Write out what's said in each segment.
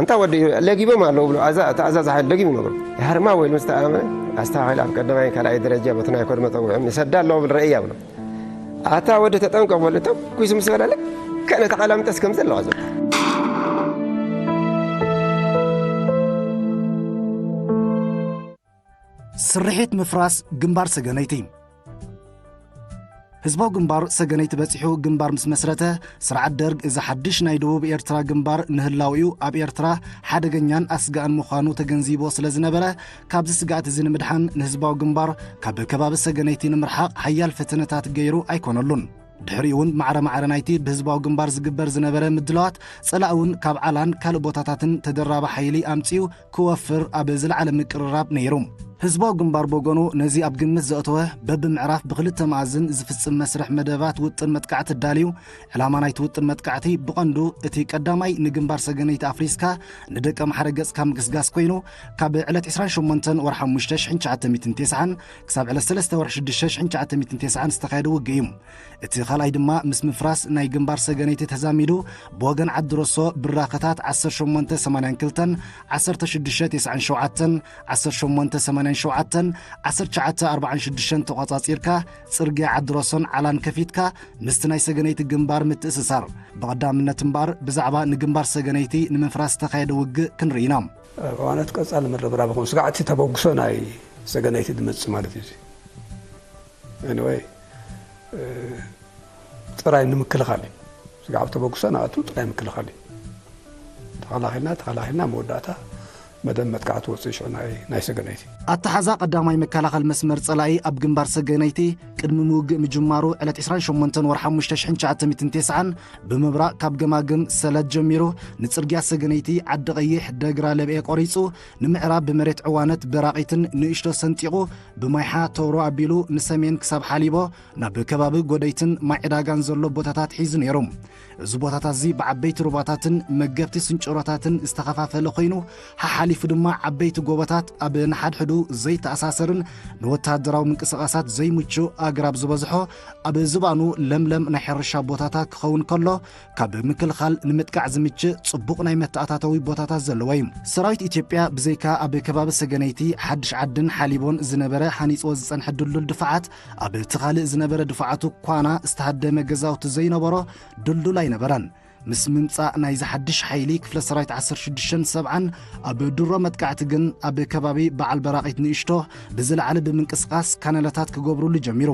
እታ ወዲ ለጊቦም ኣለዉ ብሎ፣ ኣዛ-፣ እታ ኣዛዚ ሓይሊ ለጊቡ ይነግሮ። ይሃርማ ወይ ምስ ተኣመ ኣስተኻኺል ኣብ ቀዳማይ ካልኣይ ደረጃ በቲ ናይ ኮድ መጠውዒ ንሰዳ ኣለዎ ብል ረእያ ብሎ። ኣታ ወዲ ተጠንቀቕ በሉ፣ ተኩሱ ምስ በለ ልክዕ ነቲ ቃላምጠስ ከም ዘለዋ ዘሎ። ስርሒት ምፍራስ ግንባር ሰገነይቲ። ህዝባዊ ግንባር ሰገነይቲ በጺሑ ግንባር ምስ መስረተ፣ ስርዓት ደርግ እዚ ሓድሽ ናይ ደቡብ ኤርትራ ግንባር ንህላዊኡ ኣብ ኤርትራ ሓደገኛን ኣስጋእን ምዃኑ ተገንዚቦ ስለ ዝነበረ፣ ካብዚ ስግኣት እዚ ንምድሓን ንህዝባዊ ግንባር ካብ ከባቢ ሰገነይቲ ንምርሓቕ ሓያል ፈተነታት ገይሩ ኣይኮነሉን። ድሕሪኡ እውን ማዕረ ማዕረ ናይቲ ብህዝባዊ ግንባር ዝግበር ዝነበረ ምድላዋት ጸላኢ እውን ካብ ዓላን ካልእ ቦታታትን ተደራቢ ሓይሊ ኣምጺኡ ክወፍር ኣብ ዝለዓለ ምቅርራብ ነይሩ። ህዝባዊ ግንባር ብወገኑ ነዚ ኣብ ግምት ዘእተወ በብምዕራፍ ብክልተ መኣዝን ዝፍጽም መስርሕ መደባት ውጥን መጥቃዕቲ ኣዳልዩ። ዕላማ ናይቲ ውጥን መጥቃዕቲ ብቐንዱ እቲ ቀዳማይ ንግንባር ሰገነይቲ ኣፍሪስካ ንደቀ ማሕረ ገጽካ ምግስጋስ ኮይኑ ካብ ዕለት ዕስራን ሸሞንተን ወርሒ ሓሙሽተ ሽሕን ትሽዓተ ሚእትን ተስዓን ክሳብ ዕለት ሰለስተ ወርሒ ሽዱሽተ ሽሕን ትሽዓተ ሚእትን ተስዓን ዝተኻየደ ውግእ እዩ። እቲ ካልኣይ ድማ ምስ ምፍራስ ናይ ግንባር ሰገነይቲ ተዛሚዱ ብወገን ዓዲ ሮሶ ብራኸታት ዓሰርተ ሸሞንተ ሰማንያን ክልተን ዓሰርተ ሽዱሽተ ተስዓን ሸውዓተን ዓሰርተ ሸሞንተ ሰማንያን ሸውዓተን ዓሰርተ ትሽዓተ ኣርባዓን ሽዱሽተን ተቖጻጺርካ ጽርግያ ዓዲ ሮሶን ዓላን ከፊትካ ምስቲ ናይ ሰገነይቲ ግንባር ምትእስሳር ብቐዳምነት እምበኣር ብዛዕባ ንግንባር ሰገነይቲ ንምፍራስ ዝተኻየደ ውግእ ክንርኢ ኢና። ኣብ እዋናት ቀጻሊ መረብራብ ይኹን ስጋዕቲ ተበግሶ ናይ ሰገነይቲ ዝመጽእ ማለት እዩ። Anyway፣ ጥራይ ንምክልኻል እዩ። ስጋዕ ተበግሶ ንኣቱ ጥራይ ምክልኻል እዩ። ተኸላኺልና ተኸላኺልና መወዳእታ መደብ መጥቃዕቲ ወፅእ ሽዑ ናይ ናይ ሰገነይቲ። ኣተሓዛ ቀዳማይ መከላኸል መስመር ጸላኢ ኣብ ግንባር ሰገነይቲ ቅድሚ ምውግእ ምጅማሩ ዕለት ዕስራን ሸሞንተን ወርሒ ሓሙሽተ ሽሕን ትሽዓተ ሚእትን ተስዓን ብምብራቕ ካብ ገማግም ሰለት ጀሚሩ ንጽርግያ ሰገነይቲ ዓዲ ቀይሕ ደግራ ለብኤ ቆሪጹ ንምዕራብ ብመሬት ዕዋነት በራቒትን ንእሽቶ ሰንጢቑ ብማይሓ ተውሮ ኣቢሉ ንሰሜን ክሳብ ሓሊቦ ናብ ከባቢ ጎደይትን ማይ ዕዳጋን ዘሎ ቦታታት ሒዙ ነይሩ። እዚ ቦታታት እዚ ብዓበይቲ ሩባታትን መገብቲ ስንጭሮታትን ዝተኸፋፈለ ኮይኑ ሓሓሊፉ ድማ ዓበይቲ ጎቦታት ኣብ ንሓድሕዱ ዘይተኣሳሰርን ንወተሃደራዊ ምንቅስቓሳት ዘይምቹ ኣግራብ ዝበዝሖ ኣብ ዝባኑ ለምለም ናይ ሕርሻ ቦታታት ክኸውን ከሎ ካብ ምክልኻል ንምጥቃዕ ዝምችእ ጽቡቕ ናይ መተኣታተዊ ቦታታት ዘለዎ እዩ። ሰራዊት ኢትዮጵያ ብዘይካ ኣብ ከባቢ ሰገነይቲ ሓድሽ ዓድን ሓሊቦን ዝነበረ ሃኒጽዎ ዝጸንሐ ድልዱል ድፋዓት ኣብቲ ካልእ ዝነበረ ድፋዓቱ ኳና ዝተሃደመ ገዛውቲ ዘይነበሮ ድልዱል ኣይነበረን። ምስ ምምጻእ ናይዚ ሓድሽ ሓይሊ ክፍለ ሰራዊት ዓሰርተ ሽዱሽተን ሰብዓን ኣብ ድሮ መጥቃዕቲ ግን ኣብ ከባቢ በዓል በራቒት ንእሽቶ ብዝለዓለ ብምንቅስቓስ ካነለታት ክገብሩሉ ጀሚሩ።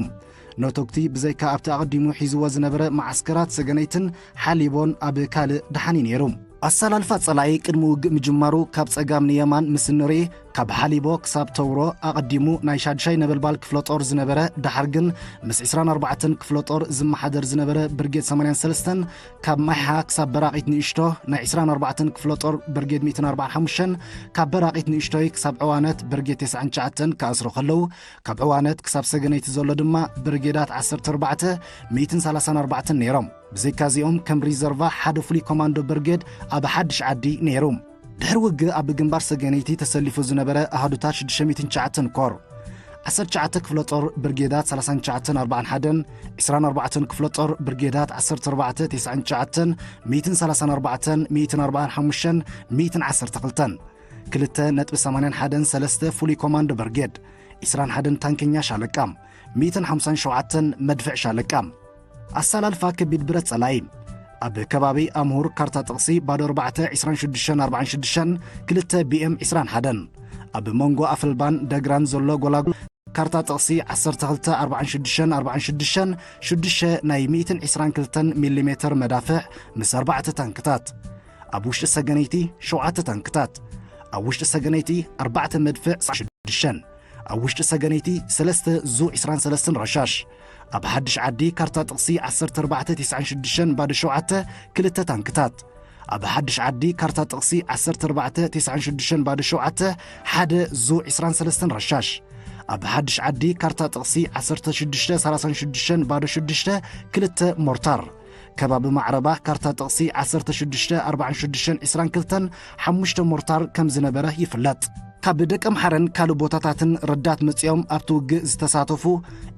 ነቶግቲ ብዘይካ ኣብቲ ኣቐዲሙ ሒዝዎ ዝነበረ መዓስከራት ሰገነይትን ሓሊቦን ኣብ ካልእ ደሓን እዩ ነይሩ። ኣሰላልፋ ጸላኢ ቅድሚ ውግእ ምጅማሩ ካብ ጸጋም ንየማን ምስ እንርኢ ካብ ሓሊቦ ክሳብ ተውሮ ኣቐዲሙ ናይ ሻድሻይ ነበልባል ክፍለ ጦር ዝነበረ ደሓር ግን ምስ ዕስራን ኣርባዕተን ክፍለ ጦር ዝመሓደር ዝነበረ ብርጌድ ሰማንያን ሰለስተን ካብ ማይሓ ክሳብ በራቒት ንእሽቶ ናይ ዕስራን ኣርባዕተን ክፍለ ጦር ብርጌድ ሚእትን ኣርባዓን ሓሙሽተን ካብ በራቒት ንእሽቶይ ክሳብ ዕዋነት ብርጌድ ተስዓን ትሽዓተን ክኣስሩ ከለዉ ካብ ዕዋነት ክሳብ ሰገነይቲ ዘሎ ድማ ብርጌዳት ዓሰርተ ኣርባዕተ ሚእትን ሰላሳን ኣርባዕተን ነይሮም። ብዘይካ እዚኦም ከም ሪዘርቫ ሓደ ፍሉይ ኮማንዶ ብርጌድ ኣብ ሓድሽ ዓዲ ነይሩ። ድሕሪ ውግእ ኣብ ግንባር ሰገነይቲ ተሰሊፉ ዝነበረ ኣሃዱታት ሽዱሽተ ሚእትን ትሽዓተን ኮር ዓሰርተ ትሽዓተ ክፍለ ጦር ብርጌዳት ሰላሳን ትሽዓተን ኣርባዓን ሓደን፣ ዕስራን ኣርባዕተን ክፍለ ጦር ብርጌዳት ዓሰርተ ኣርባዕተ ተስዓን ትሽዓተን ሚእትን ሰላሳን ኣርባዕተን ሚእትን ኣርባዓን ሓሙሽተን ሚእትን ዓሰርተ ክልተን፣ ክልተ ነጥቢ ሰማንያን ሓደን ሰለስተ ፍሉይ ኮማንዶ ብርጌድ፣ ዕስራን ሓደን ታንከኛ ሻለቃ፣ ሚእትን ሓምሳን ሸውዓተን መድፍዕ ሻለቃ። ኣሰላልፋ ከቢድ ብረት ጸላኢ ኣብ ከባቢ ኣምሁር ካርታ ጥቕሲ ባዶ ኣርባዕተ ዕስራን ሽዱሽተን ኣርባዓን ሽዱሽተን ክልተ ቢኤም ዕስራን ሓደን ኣብ መንጎ ኣፈልባን ደግራን ዘሎ ጎላጉል ካርታ ጥቕሲ ዓሰርተ ክልተ ኣርባዓን ሽዱሽተን ኣርባዓን ሽዱሽተን ሽዱሽተ ናይ ሚእትን ዕስራን ክልተን ሚሊ ሜተር መዳፍዕ ምስ ኣርባዕተ ታንክታት ኣብ ውሽጢ ሰገነይቲ ሸውዓተ ታንክታት ኣብ ውሽጢ ሰገነይቲ ኣርባዕተ መድፍዕ ሽዱሽተን ኣብ ውሽጢ ሰገነይቲ ሰለስተ ዙ ዕስራን ሰለስተን ረሻሽ ኣብ ሓድሽ ዓዲ ካርታ ጥቕሲ ዓሰርተ ኣርባዕተ ተስዓን ሽዱሽተን ባዶ ሸውዓተ ክልተ ታንክታት ኣብ ሓድሽ ዓዲ ካርታ ጥቕሲ ዓሰርተ ኣርባዕተ ተስዓን ሽዱሽተን ባዶ ሸውዓተ ሓደ ዙ ዕስራን ሰለስተን ረሻሽ ኣብ ሓድሽ ዓዲ ካርታ ጥቕሲ ዓሰርተ ሽዱሽተ ሰላሳን ሽዱሽተን ባዶ ሽዱሽተ ክልተ ሞርታር ከባቢ ማዕረባ ካርታ ጥቕሲ ዓሰርተ ሽዱሽተ ኣርባዓን ሽዱሽተን ዕስራን ክልተን ሓሙሽተ ሞርታር ከም ዝነበረ ይፍለጥ። ካብ ደቀምሓረን ካልእ ቦታታትን ረዳት መጺኦም ኣብቲ ውግእ ዝተሳተፉ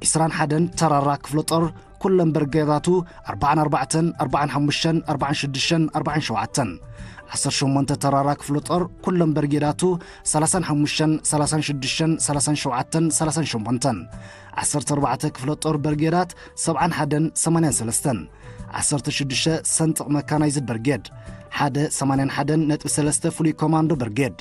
ዕስራን ሓደን ተራራ ክፍለ ጦር ኩለን በርጌዳቱ ኣርባዓን ኣርባዕተን፣ ኣርባዓን ሓሙሽተን፣ ኣርባዓን ሽዱሽተን፣ ኣርባዓን ሸውዓተን። ዓሰርተ ሸሞንተ ተራራ ክፍለ ጦር ኩለን በርጌዳቱ ሰላሳን ሓሙሽተን፣ ሰላሳን ሽዱሽተን፣ ሰላሳን ሸውዓተን፣ ሰላሳን ሸሞንተን። ዓሰርተ ኣርባዕተ ክፍለ ጦር በርጌዳት ሰብዓን ሓደን፣ ሰማንያን ሰለስተን። ዓሰርተ ሽዱሽተ ሰንጥቕ መካናይዝድ በርጌድ፣ ሓደ ሰማንያን ሓደን ነጥቢ ሰለስተ ፍሉይ ኮማንዶ በርጌድ።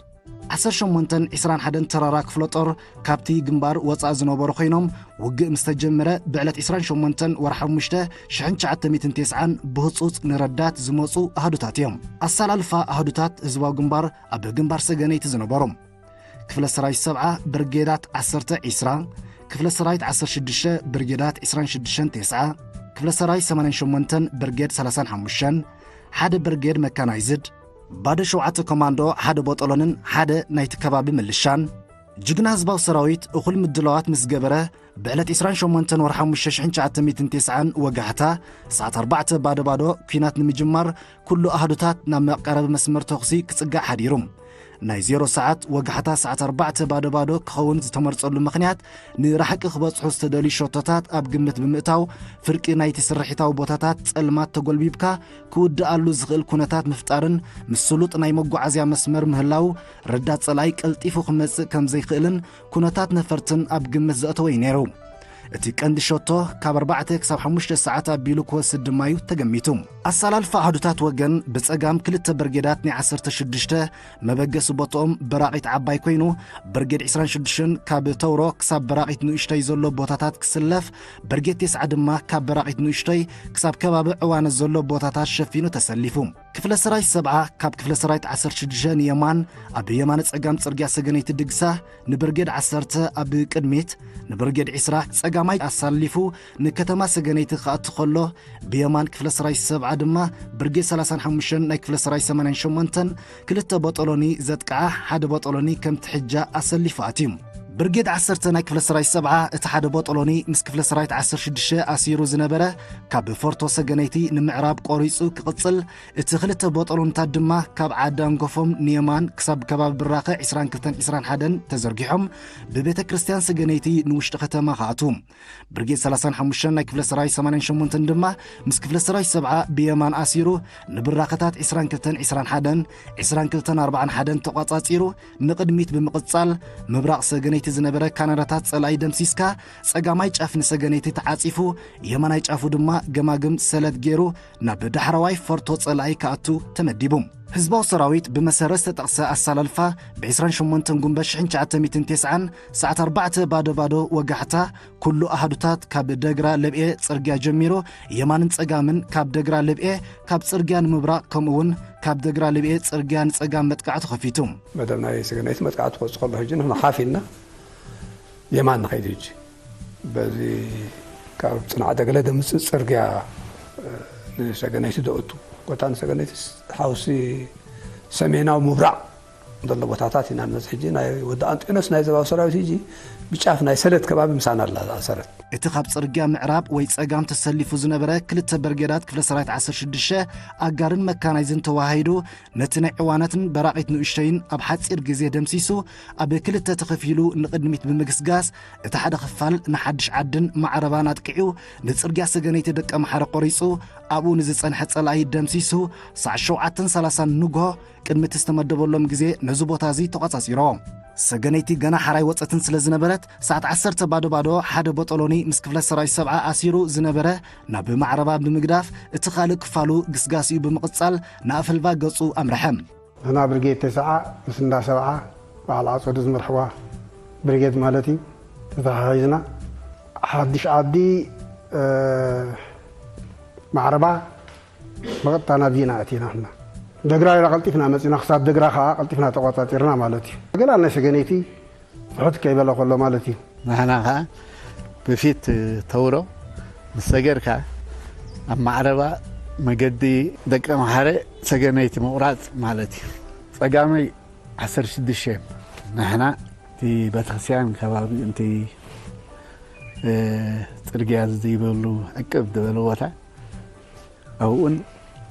ዓሰርተ ሸሞንተን ዕስራን ሓደን ተራራ ክፍለ ጦር ካብቲ ግንባር ወጻኢ ዝነበሩ ኮይኖም፣ ውግእ ምስ ተጀመረ ብዕለት ዕስራን ሸሞንተን ወርሒ ሓሙሽተ ሽሕን ትሽዓተ ሚእትን ተስዓን ብህጹጽ ንረዳት ዝመጹ ኣሃዱታት እዮም። ኣሰላልፋ ኣሃዱታት ህዝባዊ ግንባር ኣብ ግንባር ሰገነይቲ ዝነበሩ። ክፍለ ሰራዊት ሰብዓ ብርጌዳት ዓሰርተ ዕስራ፣ ክፍለ ሰራዊት ዓሰርተ ሽዱሽተ ብርጌዳት ዕስራን ሽዱሽተን ተስዓ፣ ክፍለ ሰራዊት ሰማንያን ሸሞንተን ብርጌድ ሰላሳን ሓሙሽተን፣ ሓደ ብርጌድ መካናይዝድ፣ ባዶ ሸውዓተ ኮማንዶ፣ ሓደ ቦጦሎንን ሓደ ናይቲ ከባቢ ምልሻን። ጅግና ህዝባዊ ሰራዊት እኹል ምድላዋት ምስ ገበረ፣ ብዕለት ዕስራን ሸሞንተን ወርሒ ሓሙሽተ ሽሕን ትሽዓተ ሚእትን ተስዓን ወጋሕታ ሰዓት ኣርባዕተ ባዶ ባዶ ኲናት ንምጅማር ኩሉ ኣሃዱታት ናብ መቀረቢ መስመር ተኹሲ ክጽጋዕ ሓዲሩ። ናይ ዜሮ ሰዓት ወጋሕታ ሰዓት ኣርባዕተ ባዶ ባዶ ክኸውን ዝተመርጸሉ ምኽንያት፣ ንራሕቂ ክበጽሑ ዝተደልዩ ሸቶታት ኣብ ግምት ብምእታው፣ ፍርቂ ናይቲ ስርሒታዊ ቦታታት ጸልማት ተጎልቢብካ ክውድኣሉ ዝኽእል ኩነታት ምፍጣርን ምስ ስሉጥ ናይ መጓዓዝያ መስመር ምህላው፣ ረዳት ጸላኢ ቀልጢፉ ክመጽእ ከም ዘይክእልን ኩነታት ነፈርትን ኣብ ግምት ዘእተወ እዩ ነይሩ። እቲ ቀንዲ ሸቶ ካብ ኣርባዕተ ክሳብ ሓሙሽተ ሰዓት ኣቢሉ ክወስድ ድማ እዩ ተገሚቱ። ኣሰላልፋ ኣሃዱታት ወገን ብጸጋም ክልተ ብርጌዳት ናይ ዓሰርተ ሽዱሽተ መበገሲ ቦትኦም በራቒት ዓባይ ኮይኑ፣ ብርጌድ ዕስራን ሽዱሽተን ካብ ተውሮ ክሳብ በራቒት ንእሽተይ ዘሎ ቦታታት ክስለፍ፣ ብርጌድ ተስዓ ድማ ካብ በራቒት ንእሽተይ ክሳብ ከባቢ ዕዋነ ዘሎ ቦታታት ሸፊኑ ተሰሊፉ። ክፍለ ሰራዊት ሰብዓ ካብ ክፍለ ሰራዊት ዓሰርተ ሽዱሽተ ንየማን ኣብ የማነ ጸጋም ጽርግያ ሰገነይቲ ድግሳ ንብርጌድ ዓሰርተ ኣብ ቅድሚት፣ ንብርጌድ ዕስራ ጸጋማይ ኣሳሊፉ ንከተማ ሰገነይቲ ክኣቱ ከሎ፣ ብየማን ክፍለ ሰራዊት ሰብዓ ድማ ብርጌድ ሰላሳን ሓሙሽተን ናይ ክፍለ ሰራዊት ሰማንያን ሸሞንተን ክልተ ቦጦሎኒ ዘጥቅዓ፣ ሓደ ቦጦሎኒ ከም ትሕጃ ኣሰሊፉ ኣትዩ። ብርጌድ ዓሰርተ ናይ ክፍለ ሰራዊት ሰብዓ እቲ ሓደ ቦጦሎኒ ምስ ክፍለ ሰራዊት ዓሰርተ ሽዱሽተ ኣሲሩ ዝነበረ ካብ ፎርቶ ሰገነይቲ ንምዕራብ ቆሪጹ ክቕጽል፣ እቲ ክልተ ቦጦሎንታት ድማ ካብ ዓዲ ኣንጎፎም ንየማን ክሳብ ከባቢ ብራኸ ዕስራን ክልተን ዕስራን ሓደን ተዘርጊሖም ብቤተ ክርስቲያን ሰገነይቲ ንውሽጢ ከተማ ክኣትዉ። ብርጌድ ሰላሳን ሓሙሽተን ናይ ክፍለ ሰራዊት ሰማንያን ሸሞንተን ድማ ምስ ክፍለ ሰራዊት ሰብዓ ብየማን ኣሲሩ ንብራኸታት ዕስራን ክልተን ዕስራን ሓደን፣ ዕስራን ክልተን ኣርባዓን ሓደን ተቋጻጺሩ ንቕድሚት ብምቕጻል፣ ምብራቕ ሰገነይቲ ዝነበረ ካናራታት ጸላኢ ደምሲስካ፣ ጸጋማይ ጫፍ ንሰገነይቲ ተዓጺፉ፣ የማናይ ጫፉ ድማ ገማግም ሰለት ገይሩ ናብ ዳሕረዋይ ፈርቶ ጸላኢ ክኣቱ ተመዲቡ። ህዝባዊ ሰራዊት ብመሰረት ዝተጠቕሰ ኣሰላልፋ፣ ብዕስራን ሸሞንተን ጉንበት ሽሕን ትሽዓተ ሚእትን ተስዓን ሰዓት ኣርባዕተ ባዶ ባዶ ወጋሕታ፣ ኩሉ ኣሃዱታት ካብ ደግራ ለብኤ ጽርግያ ጀሚሩ፣ የማንን ጸጋምን ካብ ደግራ ለብኤ ካብ ጽርግያ ንምብራቕ፣ ከምኡ'ውን ካብ ደግራ ለብኤ ጽርግያ ንጸጋም መጥቃዕቲ ከፊቱ። መደብ ናይ ሰገነይቲ መጥቃዕቲ ክወጽእ ከሎ፣ ሕጂ ንሕና ሓፍ ኢልና የማን ንኸይድ። ሕጂ በዚ ካብ ጽንዓ ደገለ ደምጽእ ጽርግያ፣ እ፣ ንሰገነይቲ ደእቱ። ኮታ ንሰገነይቲ ሓውሲ ሰሜናዊ ምብራቕ ዘሎ ቦታታት ኢና ንበጽሕ። ሕጂ ናይ ወዲ ኣንጢኖስ ናይ ዞባዊ ሰራዊት ሕጂ ብጫፍ ናይ ሰለት ከባቢ ምሳና ኣላ፣ እዛ ሰረት። እቲ ካብ ጽርግያ ምዕራብ ወይ ጸጋም ተሰሊፉ ዝነበረ ክልተ በርጌዳት ክፍለ ሰራዊት ዓሰርተ ሽዱሽተ ኣጋርን መካናይዝን ተዋሃሂዱ፣ ነቲ ናይ ዕዋነትን በራቒት ንእሽተይን ኣብ ሓጺር ግዜ ደምሲሱ፣ ኣብ ክልተ ተኸፊሉ ንቕድሚት ብምግስጋስ፣ እቲ ሓደ ክፋል ንሓድሽ ዓድን ማዕረባን ኣጥቂዑ፣ ንጽርግያ ሰገነይቲ ደቀምሓረ ቆሪጹ፣ ኣብኡ ንዝጸንሐ ጸላኢ ደምሲሱ፣ ሰዓት ሸውዓተን ሰላሳን ንግሆ ቅድሚ እቲ ዝተመደበሎም ግዜ ነዚ ቦታ እዚ ተቖጻጺሮ። ሰገነይቲ ገና ሓራይ ወጸትን ስለ ዝነበረት፣ ሰዓት ዓሰርተ ባዶ ባዶ ሓደ ቦጦሎኒ ምስ ክፍለ ሰራዊት ሰብዓ ኣሲሩ ዝነበረ ናብ ማዕረባ ብምግዳፍ፣ እቲ ካልእ ክፋሉ ግስጋሴኡ ብምቕጻል ንኣፈልባ ገጹ ኣምርሐ። ንሕና ብርጌድ ተስዓ ምስ እንዳ ሰብዓ በዓል ዓጸዱ ዝመርሕዋ ብርጌድ ማለት እዩ። ተተሓሒዝና ሓድሽ ዓዲ፣ እ፣ ማዕረባ ብቐጥታ ናብ ዜና ኣቲና። ንሕና ደግራ ኢና ቀልጢፍና መጺና፣ ክሳብ ደግራ ከኣ ቀልጢፍና ተቖጻጺርና ማለት እዩ። ገላል ናይ ሰገነይቲ ፍሑት ከይበለ ከሎ ማለት እዩ። ንሕና ከኣ ብፊት ተውሮ ምስ ሰገርካ ኣብ ማዕረባ መገዲ ደቀ ምሓረ ሰገነይቲ ምቑራጽ ማለት እዩ። ጸጋመይ ዓሰርተ ሽዱሽተ እዮም። ንሕና እቲ ቤተክርስትያን ከባቢ፣ እቲ፣ እ፣ ጽርግያ ዘይብሉ ዕቅብ ዝበለ ቦታ፣ ኣብኡን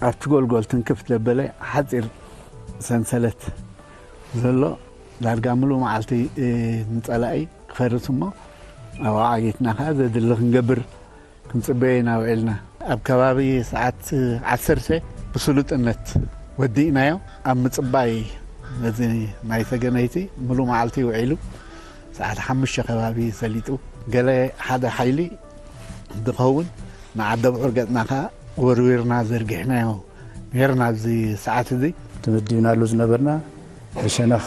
ኣብቲ ጎልጎል ትንክፍ ዘበለ ሓጺር ሰንሰለት ዘሎ ዳርጋ ምሉእ መዓልቲ ንፀላኢ ክፈርስ እሞ፣ ኣብኣ ዓጊትና ከዓ ዘድሊ ክንገብር ክንፅበዮ ኢና ውዒልና። ኣብ ከባቢ ሰዓት ዓሰርተ ብስሉጥነት ወዲእናዮ። ኣብ ምፅባይ ነዚ ናይ ሰገነይቲ ምሉእ መዓልቲ ውዒሉ፣ ሰዓት ሓሙሽተ ከባቢ ሰሊጡ። ገለ ሓደ ሓይሊ ዝኸውን ንዓደ ብዑር ገፅና ከዓ ወርዊርና ዘርጊሕናዮ ነይርና። ኣብዚ ሰዓት እዚ ተመዲብናሉ ዝነበርና ብሸነኽ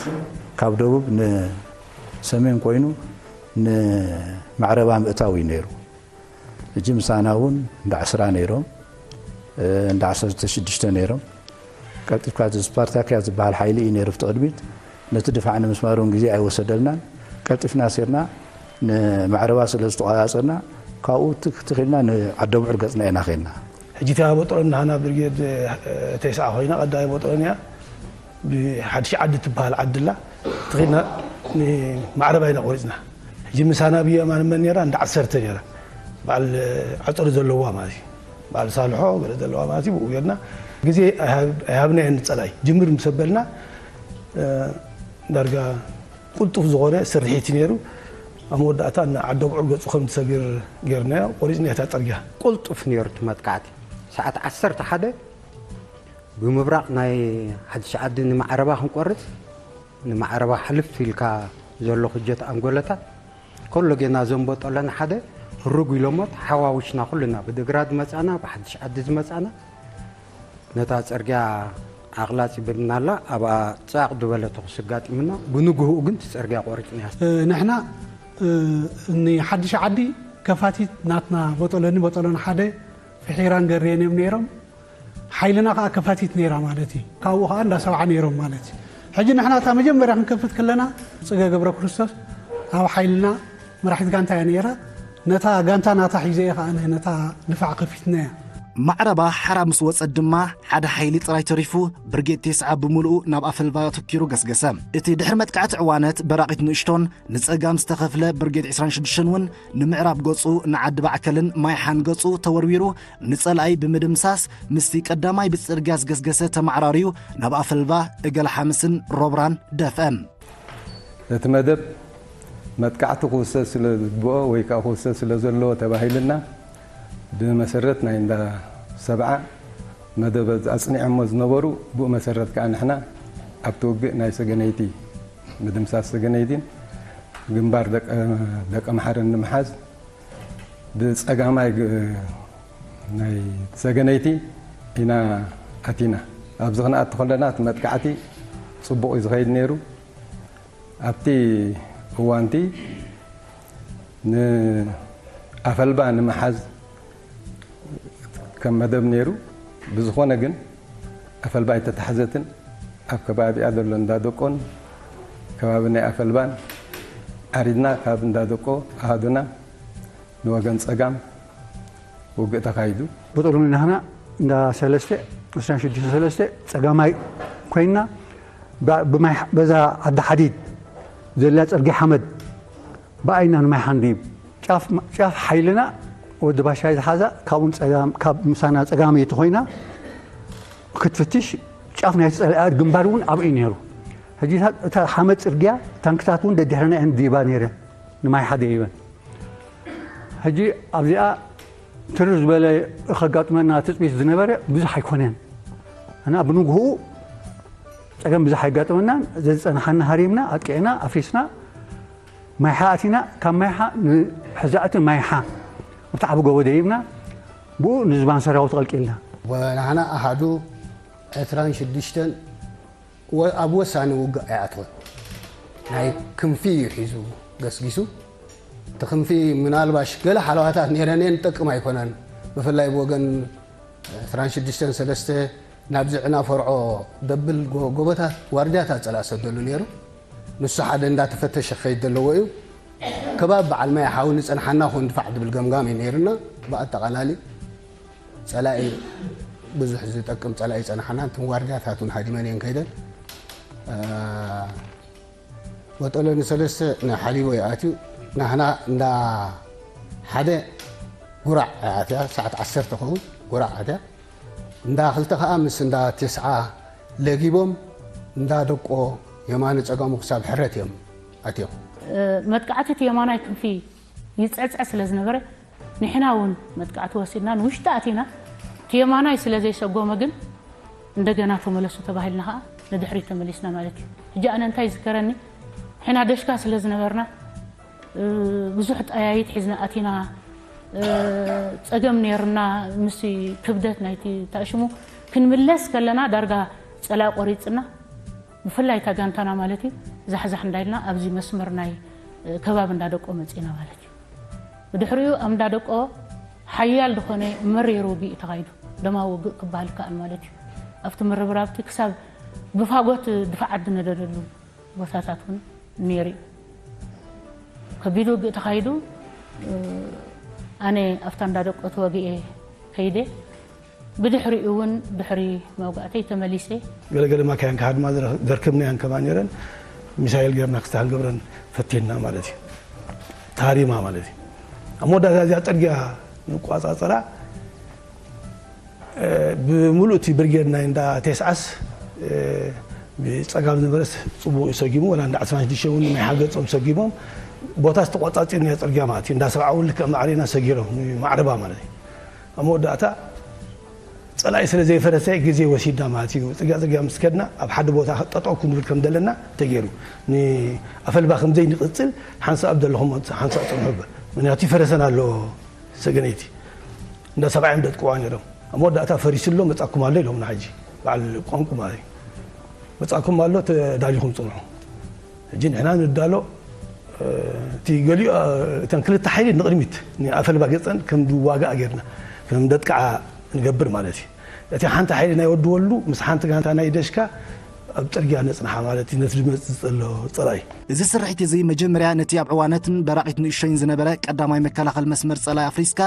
ካብ ደቡብ ንሰሜን ኮይኑ ንማዕረባ ምእታው እዩ ነይሩ። ሕጂ ምሳና እውን እንዳ ዕስራ ነይሮም፣ እንዳ ዓሰርተ ሽዱሽተ ነይሮም። ቀልጢፍካ፣ እዚ ስፓርታክያ ዝበሃል ሓይሊ እዩ ነይሩ ኣብቲ ቅድሚት። ነቲ ድፋዕ ንምስማር እውን ግዜ ኣይወሰደልናን። ቀልጢፍና ሲርና ንማዕረባ ስለ ዝተቆፃፀርና፣ ካብኡ ትክ ትክ ኢልና ንዓደ ብዑር ገፅና ኢና ኸድና። ሕጂ እታ ቦጦሎኒ ናህና ብርጌድ ተስዓ ኮይና፣ ቀዳማይ ቦጦሎኒ እያ። ብሓድሽ ዓዲ ትበሃል ዓዲ ኣላ። ትኺድና ንማዕረባ ኢና ቆሪፅና። ሕጂ ምሳና ብየማን መን ነይራ? እንዳ ዓሰርተ ነይራ። በዓል ዓፀሪ ዘለዋ ማለት እዩ። በዓል ሳልሖ ገለ ዘለዋ ማለት እዩ። ብኡ ጌርና ግዜ ኣይሃብ-፣ ኣይሃብናዮን ንፀላኢ። ጅምር ምስ ኣበልና፣ እ፣ ዳርጋ ቁልጡፍ ዝኾነ ስርሒት ነይሩ። ኣብ መወዳእታ ንዓደ ብዑር ገፁ ከም ትሰግር ጌርናዮ። ቆሪፅና እታ ፅርግያ። ቁልጡፍ ነይሩ እቲ መጥቃዕቲ። ሰዓት ዓሰርተ ሓደ ብምብራቕ ናይ ሓድሽ ዓዲ ንማዕረባ ክንቆርፅ፣ ንማዕረባ ሕልፍ ኢልካ ዘሎ ክጀት ኣንጎለታት፣ ከሎ ጌና ዘንቦ ጠለና ሓደ ህሩግ ኢሎሞት ሓዋዊሽና ኩልና፣ ብድግራት ዝመጻና፣ ብሓድሽ ዓዲ ዝመጻና፣ ነታ ጽርግያ ኣቕላጺ ብልናላ፣ ኣብኣ ጻቕ ዝበለ ተኹሲ ኣጋጢሙና። ብንግህኡ ግን እቲ ጽርግያ ቆሪጽናያ። እ፣ ንሕና፣ እ፣ ንሓድሽ ዓዲ ከፋቲት ናትና ቦጠለኒ፣ ቦጠለኒ ሓደ ፍሒራን ገርየን እዮም ነይሮም። ሓይልና ከኣ ከፋቲት ነይራ ማለት እዩ። ካብኡ ከኣ እንዳ ሰብዓ ነይሮም ማለት እዩ። ሕጂ ንሕና እታ መጀመርያ ክንከፍት ከለና፣ ጽገ ገብረ ክርስቶስ ኣብ ሓይልና መራሒት ጋንታ እያ ነይራ። ነታ ጋንታ ናታ ሒዘ እየ ከኣ ነታ ድፋዕ ከፊትናያ። ማዕረባ ሓራ ምስ ወጸት ድማ ሓደ ሓይሊ ጥራይ ተሪፉ ብርጌድ ተስዓ ብምሉኡ ናብ ኣፈልባ ኣተኪሩ ገስገሰ። እቲ ድሕሪ መጥቃዕቲ ዕዋነት በራቒት ንእሽቶን ንጸጋም ዝተኸፍለ ብርጌድ ዕስራን ሽዱሽተን እውን ንምዕራብ ገጹ ንዓዲ ባዕከልን ማይሓን ገጹ ተወርዊሩ ንጸላኢ ብምድምሳስ ምስቲ ቀዳማይ ብጽርግያ ዝገስገሰ ተመዓራርዩ ናብ ኣፈልባ እገለ ሓምስን ሮብራን ደፍአ። እቲ መደብ መጥቃዕቲ ክውሰድ ስለ ዝግብኦ ወይ ከዓ ክውሰድ ስለ ዘለዎ ተባሂልና ብመሰረት ናይ እንዳ ሰብዓ መደብ ኣጽኒዖሞ ዝነበሩ፣ ብኡ መሰረት ከዓ ንሕና ኣብቲ ውግእ ናይ ሰገነይቲ ምድምሳስ ሰገነይቲን ግንባር ደቀ-፣ ደቀ መሓረን ንምሓዝ ብጸጋማይ ግ-፣ ናይ ሰገነይቲ ኢና ኣቲና። ኣብዚ ክንኣቱ ከለና እቲ መጥቃዕቲ ጽቡቕ እዩ ዝኸይድ ነይሩ። ኣብቲ እዋንቲ ንኣፈልባ ንምሓዝ ከም መደብ ነይሩ። ብዝኾነ ግን ኣፈልባ ኣይተታሕዘትን። ኣብ ከባቢኣ ዘሎ እንዳደቆን ከባቢ ናይ ኣፈልባን ዓሪድና ካብ እንዳደቆ ኣሃዱና ንወገን ጸጋም ውግእ ተኻይዱ። ብጥሉም ናህና እንዳ ሰለስተ፣ ዕስራን ሽዱሽተ ሰለስተ ጸጋማይ ኮይንና፣ ብ-፣ ብማይ፣ በዛ ዓዲ ሓዲድ ዘላ ጽርግያ ሓመድ ብኣይና ንማይ ሓንዲብ። ጫፍ፣ ጫፍ ሓይልና ወዲ ባሻይ ዝሓዛ፣ ካብኡን ጸጋም-፣ ካብ ምሳና ጸጋመይቲ ኮይና ክትፍትሽ፣ ጫፍ ናይ ጸላኢ ግንባር እውን ኣብኡ ነይሩ። ሕጂ እታ፣ እታ ሓመድ ጽርግያ ታንክታት እውን ደድሕረና እየን ዲባ ነይረን፣ ንማይ ሓደ ይበን። ሕጂ ኣብዚኣ ትርር ዝበለ ከጋጥመና ትጽቢት ዝነበረ ብዙሕ ኣይኮነን። እና ብንግህኡ ጸገም ብዙሕ ኣይጋጥመናን። ዘዝጸናሓና ሃሪምና፣ ኣጥቂዕና፣ ኣፍሪስና፣ ማይሓ ኣቲና፣ ካብ ማይሓ ንሕዛእቲ ማይሓ ኣብቲ ዓቢ ጎቦ ደይብና፣ ብኡ ንዝባን ሰራዊት ቀልቂልና። ናህና ኣሃዱ ዕስራን ሽዱሽተን ወ-፣ ኣብ ወሳኒ ውግእ ኣይኣተወን። ናይ ክንፊ እዩ ሒዙ ገስጊሱ። እቲ ክንፊ ምናልባሽ ገለ ሓለዋታት ነይረን እየን፣ ዝጠቅም ኣይኮነን። ብፍላይ ብወገን ዕስራን ሽዱሽተን ሰለስተ ናብዚ ዕና ፈርዖ ደብል ጎ-፣ ጎቦታት ዋርድያታት ጸላእ ሰደሉ ነይሩ። ንሱ ሓደ እንዳተፈተሸ ክኸይድ ዘለዎ እዩ። ከባቢ በዓል ማይ ሓዊ ንጸንሓና ኮን ድፋዕ ድብል ገምጋም እዩ ነይሩና። ብኣጠቓላሊ ጸላኢ ብዙሕ ዝጠቅም ጸላኢ ጸንሓና፣ እተን ዋርድያታት እውን ሃዲመን እየን ከይደን። እ፣ ወጠሎ ንሰለስተ ንሓሊቦ እዩ ኣትዩ። ናህና እንዳ ሓደ ጉራዕ ኣትያ፣ ሰዓት ዓሰርተ ኸውን ጉራዕ ኣትያ። እንዳ ክልተ ኸዓ ምስ እንዳ ተስዓ ለጊቦም እንዳ ደቆ የማነ ጸጋሙ ክሳብ ሕረት እዮም ኣትዮም። መጥቃዕቲ እቲ የማናይ ክንፊ ይጸጽዐ ስለ ዝነበረ፣ ንሕና እውን መጥቃዕቲ ወሲድና ንውሽጢ ኣቲና፣ እቲ የማናይ ስለ ዘይሰጎመ ግን እንደገና ተመለሱ ተባሂልና ኸዓ ንድሕሪት ተመሊስና ማለት እዩ። ሕጂ ኣነ እንታይ ይዝከረኒ፣ ንሕና ደሽካ ስለ ዝነበርና፣ እ፣ ብዙሕ ጠያይት ሒዝና ኣቲና፣ እ፣ ጸገም ነይርና። ምስ ክብደት ናይቲ ታእሽሙ ክንምለስ ከለና ዳርጋ ጸላኢ ቆሪጽና፣ ብፍላይ እታ ጋንታና ማለት እዩ፣ ዛሕዛሕ እንዳይልና ኣብዚ መስመር ናይ፣ እ፣ ከባቢ እንዳደቆ መጺና ማለት እዩ። ብድሕሪኡ ኣብ እንዳደቆ ሓያል ዝኾነ መሪር ውግእ እዩ ተኻይዱ። ደማዊ ውግእ ክበሃል ይከኣል ማለት እዩ። ኣብቲ ምርብራብቲ ክሳብ ብፋጎት ድፋዓት ዝነደደሉ ቦታታት እውን ነይሩ እዩ። ከቢድ ውግእ ተኻይዱ። እ፣ ኣነ ኣብታ እንዳደቆ ተወጊኤ ከይደ። ብድሕሪኡ እውን ድሕሪ መውጋእተይ ተመሊሰ። ገለገለ ማካያን ክሃድማ ዝረ-፣ ዘርክብናያን ከማን ነይረን። ሚሳይል ጌርና ክስተ ክንገብረን ፈቲንና ማለት እዩ። ታሪማ ማለት እዩ። ኣብ መወዳእታ እዚኣ ጽርግያ ንቋጻጸራ፣ እ፣ ብምሉእ እቲ ብርጌድ ናይ እንዳ ቴስዓስ፣ እ፣ ብጸጋም ዝነበረስ ጽቡቕ እዩ ሰጊሙ፣ ወላ እንዳ ዓሰርተ ሽዱሽተ እውን ናይ ሓገጾም ሰጊሞም፣ ቦታ ዝተቋጻጺርናዮ ጽርግያ ማለት እዩ። እንዳ ሰብዓ እውን ልክዕ ማዕሪና ሰጊሮም፣ ማዕረባ ማለት እዩ። ኣብ መወዳእታ ጸላኢ ስለ ዘይፈረሰ ግዜ ወሲድና ማለት እዩ። ጽርግያ ጽርግያ ምስ ከድና ኣብ ሓደ ቦታ ጠጠው ክንብል ከም ዘለና ተገይሩ። ንኣፈልባ ከም ዘይንቕጽል ሓንሳብ ዘለኹም ሓንሳብ ጽንሑ እባ። ምኽንያቱ ይፈረሰና ኣሎ ሰገነይቲ። እንዳ ሰብዓ እዮም ደጥቅዋ ነይሮም። ኣብ መወዳእታ ፈሪሱ ኣሎ መጻኩም ኣሎ ኢሎምና ሕጂ። በዓል ቋንቁ ማለት እዩ። መጻኩም ኣሎ ተዳሊኹም ጽንሑ። ሕጂ ንሕና ንዳሎ፣ እ፣ እቲ ገሊኡ፣ እ፣ እተን ክልተ ሓይሊ ንቕድሚት ንኣፈልባ ገጸን ከም ዝዋጋኣ ጌርና፣ ከም ደጥቅዓ ንገብር ማለት እዩ። እቲ ሓንቲ ሓይሊ ናይ ወዲ ወሉ ምስ ሓንቲ ጋንታ ናይ ደሽካ ኣብ ጽርግያ ነጽንሓ ማለት እዩ፣ ነቲ ዝመጽእ ዘሎ ጸላኢ። እዚ ስርሒት እዚ መጀመርያ ነቲ ኣብ ዕዋነትን በራቒት ንእሽቶይን ዝነበረ ቀዳማይ መከላኸል መስመር ጸላኢ ኣፍሪስካ፣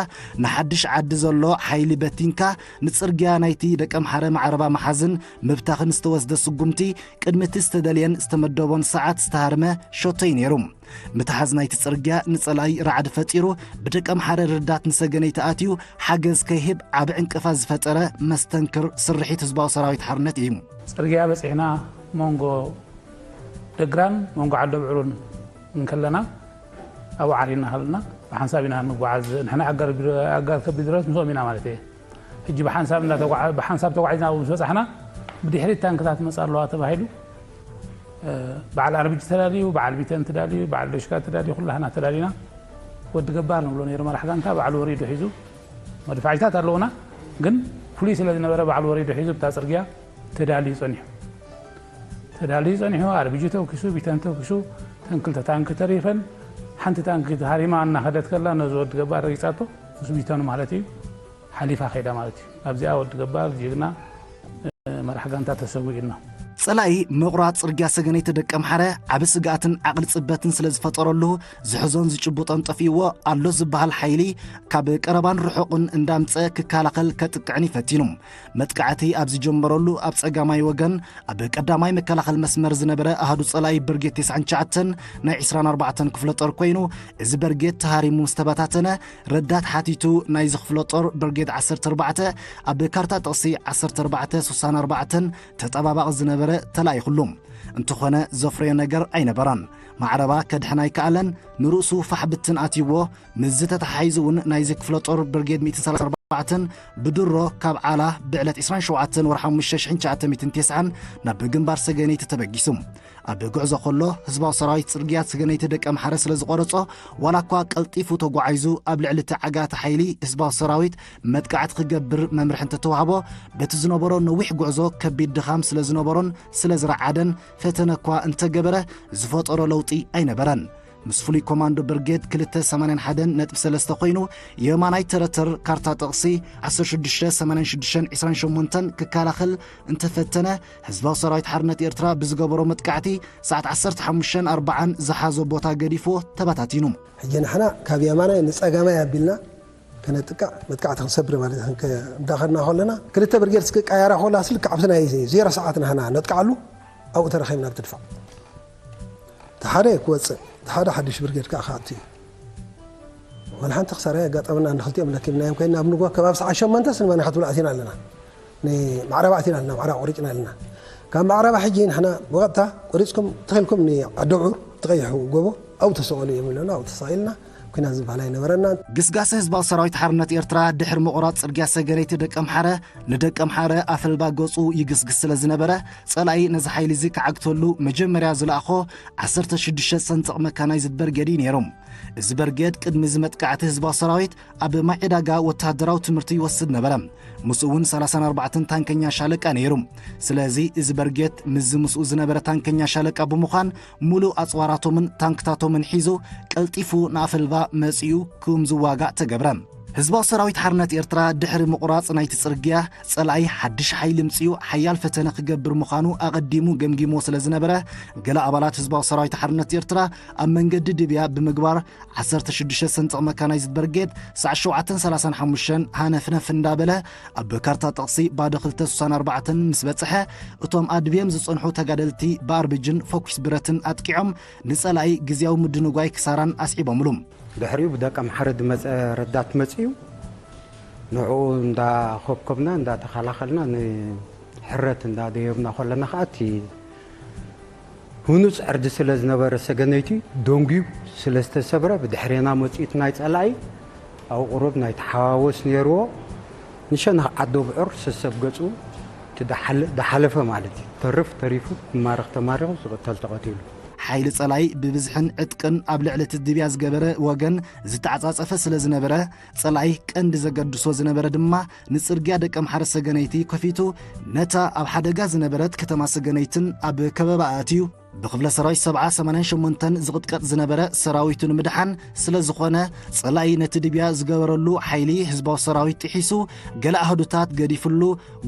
ንሓድሽ ዓዲ ዘሎ ሓይሊ በቲንካ፣ ንጽርግያ ናይቲ ደቀምሓረ ማዕረባ መሓዝን ምብታኽን ዝተወስደ ስጉምቲ፣ ቅድሚ እቲ ዝተደልየን ዝተመደቦን ሰዓት ዝተሃርመ ሸቶ'ዩ ነይሩ። ምትሓዝ ናይቲ ጽርግያ ንጸላኢ ራዕዲ ፈጢሩ፣ ብደቀምሓረ ርዳት ንሰገነይቲ ኣትዩ ሓገዝ ከይህብ ዓቢ ዕንቅፋት ዝፈጠረ መስተንክር ስርሒት ህዝባዊ ሰራዊት ሓርነት እዩ። ጽርግያ በጺሕና መንጎ ደግራን መንጎ ዓዲ ብዕሩን እንከለና፣ ኣብኡ ዓሪና ሃልና ብሓንሳብ ኢና ንጓዓዝ። ንሕና ኣጋር ቢሮ-፣ ኣጋር ከቢድ ብረት ምስኦም ኢና ማለት እየ። ሕጂ ብሓንሳብ እንዳተጓዓ-፣ ብሓንሳብ ተጓዒዝና ኣብኡ ምስ በጻሕና፣ ብድሕሪት ታንክታት መጻ ኣለዋ ተባሂሉ። እ፣ በዓል ኣርቢጂ ተዳልዩ፣ በዓል ቢተን ተዳልዩ፣ በዓል ዶሽካ ተዳልዩ፣ ኩላህና ተዳሊና። ወዲ ገባር ንብሎ ነይሩ መራሕ ጋንታ፣ ባዕሉ ወሪዱ ሒዙ። መድፋዕታት ኣለውና፣ ግን ፍሉይ ስለ ዝነበረ ባዕሉ ወሪዱ ሒዙ ብታ ጽርግያ ተዳልዩ ጸኒሑ። ተዳልዩ ጸኒሑ፣ ኣርቢጂ ተኩሱ፣ ቢተን ተኩሱ፣ ተን ክልተ ታንኪ ተሪፈን፣ ሓንቲ ታንኪ ሃሪማ እናኸደት ከላ ነዚ ወዲ ገባር ረጊጻቶ፣ ምስ ቢተኑ ማለት እዩ፣ ሓሊፋ ከይዳ ማለት እዩ። ኣብዚኣ ወዲ ገባር ጅግና፣ እ፣ መራሕ ጋንታ ተሰዊኡና። ጸላኢ ምቑራጽ ጽርግያ ሰገነይቲ ደቀምሓረ ዓቢ ስግኣትን ዓቕሊ ጽበትን ስለ ዝፈጠረሉ፣ ዝሕዞን ዝጭብጦን ጠፊእዎ ኣሎ ዝበሃል ሓይሊ ካብ ቀረባን ርሑቕን እንዳምጸ ክከላኸል ከጥቅዕን እዩ ፈቲኑ። መጥቃዕቲ ኣብ ዝጀመረሉ ኣብ ጸጋማይ ወገን ኣብ ቀዳማይ መከላኸል መስመር ዝነበረ ኣሃዱ ጸላኢ ብርጌድ ተስዓን ትሽዓተን ናይ ዕስራን ኣርባዕተን ክፍለ ጦር ኮይኑ፣ እዚ ብርጌድ ተሃሪሙ ምስ ተበታተነ፣ ረዳት ሓቲቱ ናይዚ ክፍለ ጦር ብርጌድ ዓሰርተ ኣርባዕተ ኣብ ካርታ ጥቕሲ ዓሰርተ ኣርባዕተ ስሳን ኣርባዕተን ተጠባባቒ ዝነበረ ተላኢኹሉ። እንተኾነ ዘፍረዮ ነገር ኣይነበረን። ማዕረባ ከድሕን ኣይከኣለን፣ ንርእሱ ፋሕ ብትን ኣትይዎ። ምስዚ ተተሓሒዙ እውን ናይዚ ክፍለ ጦር ብርጌድ ሚእትን ሰላሳን ኣርባዕተን ብድሮ ካብ ዓላ ብዕለት ዕስራን ሸውዓተን ወርሒ ሓሙሽተ ሽሕን ትሽዓተ ሚእትን ተስዓን ናብ ግንባር ሰገነይቲ ተበጊሱ። ኣብ ጉዕዞ ከሎ ህዝባዊ ሰራዊት ጽርግያ ሰገነይቲ ደቀምሓረ ስለ ዝቖረጾ፣ ዋላ እኳ ቀልጢፉ ተጓዒዙ ኣብ ልዕሊ እቲ ዓጋቲ ሓይሊ ህዝባዊ ሰራዊት መጥቃዕቲ ክገብር መምርሒ እንተተዋህቦ፣ በቲ ዝነበሮ ነዊሕ ጉዕዞ ከቢድ ድኻም ስለ ዝነበሮን ስለ ዝረዓደን ፈተነ እኳ እንተገበረ ዝፈጠሮ ለውጢ ኣይነበረን። ምስ ፍሉይ ኮማንዶ ብርጌድ ክልተ ሰማንያን ሓደን ነጥቢ ሰለስተ ኮይኑ፣ የማናይ ተረተር ካርታ ጥቕሲ ዓሰርተ ሽዱሽተ ሰማንያን ሽዱሽተን ዕስራን ሸሞንተን ክከላኸል እንተፈተነ፣ ህዝባዊ ሰራዊት ሓርነት ኤርትራ ብዝገበሮ መጥቃዕቲ ሰዓት ዓሰርተ ሓሙሽተን ኣርባዓን ዝሓዞ ቦታ ገዲፍዎ ተበታቲኑ። ሕጂ ንሕና ካብ የማናይ ንጸጋማይ ኣቢልና ከነጥቃዕ መጥቃዕቲ ክንሰብር ማለት እዩ። ክንከ-፣ እንዳኸድና ከለና ክልተ ብርጌድ ክቀያራ ከላ ስልክ ኣብቲ ናይ ዜሮ ሰዓት ናህና ነጥቃዓሉ ኣብኡ ተረኺብና ብትድፋዕ። እቲ ሓደ ክወጽእ፣ እቲ ሓደ ሓድሽ ብርጌድ ከኣ ክኣቱ እዩ። ወላ ሓንቲ ክሳራ ኣጋጠመና፣ ንክልቲኦም ለኪምናዮም ኮይና ኣብ ንግሆ ከባቢ ሰዓት ሸሞንተ ንመን ክትብሉ ኣቲና ኣለና። ንማዕረባ ኣቲና ኣለና፣ ማዕረባ ቆሪጽና ኣለና። ካብ ማዕረባ ሕጂ ንሕና ብቐጥታ ቆሪፅኩም ተኺልኩም ንዓዲ ውዑር ትቐይሑ ጎቦ ኣብኡ ተሰቐሉ እዮም ኢሎና። ኣብኡ ተሰቒልና ኩናት ዝበሃል ኣይነበረና። ግስጋሰ ህዝባዊ ሰራዊት ሓርነት ኤርትራ ድሕሪ ምቑራፅ ፅርግያ ሰገነይቲ ደቀምሓረ ንደቀምሓረ ኣፈልባ ገፁ ይግስግስ ስለ ዝነበረ፣ ፀላኢ ነዚ ሓይሊ እዚ ክዓግተሉ መጀመርያ ዝለኣኾ ዓሰርተ ሽዱሽተ ሰንጥቕ መካናይዝድ በርጌድ እዩ ነይሩ። እዚ በርጌድ ቅድሚ እዚ መጥቃዕቲ ህዝባዊ ሰራዊት ኣብ ማይ ዕዳጋ ወተሃደራዊ ትምህርቲ ይወስድ ነበረ። ምስኡ እውን ሰላሳን ኣርባዕተን ታንከኛ ሻለቃ ነይሩ። ስለዚ እዚ በርጌድ ምስዚ ምስኡ ዝነበረ ታንከኛ ሻለቃ ብምዃን፣ ሙሉእ ኣፅዋራቶምን ታንክታቶምን ሒዙ ቀልጢፉ ንኣፈልባ መፂኡ ክም ዝዋጋእ ተገብረ። ህዝባዊ ሰራዊት ሓርነት ኤርትራ ድሕሪ ምቑራፅ ናይቲ ፅርግያ፣ ፀላኢ ሓድሽ ሓይሊ ምፅኡ ሓያል ፈተነ ክገብር ምዃኑ ኣቐዲሙ ገምጊሞ ስለ ዝነበረ፣ ገለ ኣባላት ህዝባዊ ሰራዊት ሓርነት ኤርትራ ኣብ መንገዲ ድብያ ብምግባር፣ ዓሰርተ ሽዱሽተ ሰንጥቕ መካናይዝድ በርጌድ ሳዕ ሸውዓተን ሰላሳን ሓሙሽተን ሃነፍነፍ እንዳበለ ኣብ ካርታ ጥቕሲ ባዶ ክልተ ስሳን ኣርባዕተን ምስ በጽሐ፣ እቶም ኣድብዮም ዝጸንሑ ተጋደልቲ ብኣርቢጅን ፈኲስ ብረትን ኣጥቂዖም ንጸላኢ ግዝያዊ ምድንጓይ ክሳራን ኣስዒቦምሉ። ድሕሪኡ ብደቀምሓረ ዝመጸ ረዳት መጺኡ፣ ንዕኡ እንዳኾብኮብና እንዳተኸላኸልና ንሕረት እንዳደየብና ከለና ከኣ እቲ ህኑጽ ዕርዲ ስለ ዝነበረ ሰገነይቲ ደንጉዩ ስለ ዝተሰብረ ብድሕሬና መጺኡ እቲ ናይ ጸላኢ ኣብ ቁሩብ ናይ ተሓዋወስ ነይርዎ። ንሸነኽ ዓዲ ኣብዑር ሰሰብ ገጹ እቲ ዝሓለ-፣ ዝሓለፈ ማለት እዩ። ተርፍ ተሪፉ፣ ዝማረኽ ተማሪኹ፣ ዝቕተል ተቐቲሉ። ሓይሊ ጸላኢ ብብዝሕን ዕጥቅን ኣብ ልዕሊ እቲ ድብያ ዝገበረ ወገን ዝተዓጻጸፈ ስለ ዝነበረ፣ ጸላኢ ቀንዲ ዘገድሶ ዝነበረ ድማ ንጽርግያ ደቀምሓረ ሰገነይቲ ከፊቱ ነታ ኣብ ሓደጋ ዝነበረት ከተማ ሰገነይትን ኣብ ከበባ ኣእትዩ ብክፍለ ሰራዊት ሰብዓ ሰማንያን ሸሞንተን ዝቕጥቀጥ ዝነበረ ሰራዊቱ ንምድሓን ስለ ዝኾነ፣ ጸላኢ ነቲ ድብያ ዝገበረሉ ሓይሊ ህዝባዊ ሰራዊት ጥሒሱ ገለ ኣህዱታት ገዲፍሉ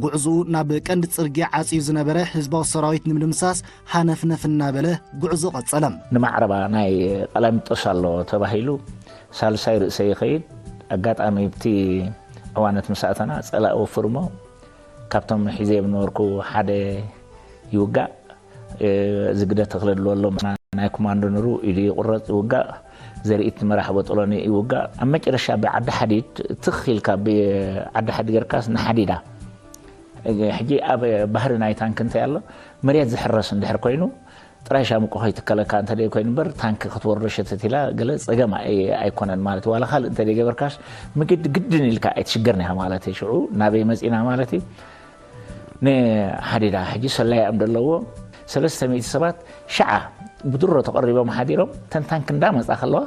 ጉዕዝኡ ናብ ቀንዲ ጽርግያ ዓጽዩ ዝነበረ ህዝባዊ ሰራዊት ንምድምሳስ ሃነፍነፍ እናበለ ጉዕዞ ቀጸለ። ንማዕረባ ናይ ቀላሚጦስ ኣሎ ተባሂሉ ሳልሳይ ርእሰ ይኸይድ። ኣጋጣሚ ኣብቲ እዋነት ምስ ኣተና ጸላኢ ወፍር እሞ ካብቶም ሒዘዮም ነበርኩ ሓደ ይውጋእ፣ እ፣ ዝግደ ተኽለ ድሎ ኣሎ ናይ ኮማንዶ ነሩ ኢዱ ይቑረጽ ይውጋእ፣ ዘርኢት መራሕ በጥሎኒ ይውጋእ። ኣብ መጨረሻ ብዓዲ ሓዲድ ትኽ ኢልካ ብዓዲ ሓዲድ ጌርካስ ንሓዲዳ። ሕጂ ኣብ ባህሪ ናይ ታንክ እንታይ ኣሎ፣ መሬት ዝሕረስ እንድሕር ኮይኑ ጥራይ ሻምቆ ከይትከለካ እንተ ደይ ኮይኑ እምበር፣ ታንክ ክትወርዶ ሸተት ኢላ ገለ ጸገም ኣይ-፣ ኣይኮነን ማለት እዩ። ዋላ ካልእ እንተ ደይ ገበርካስ፣ ምግድ ግድን ኢልካ ኣይትሽገርን ኢኻ ማለት እዩ። ሽዑ ናበይ መጺና ማለት እዩ? ንሓዲዳ ሕጂ ሰላያ እዮም ዘለዎ። ሰለስተ ሚእቲ ሰባት ሽዓ ብድሮ ተቐሪቦም ሓዲሮም፣ ተን ታንክ እንዳመጻ ከለዋ፣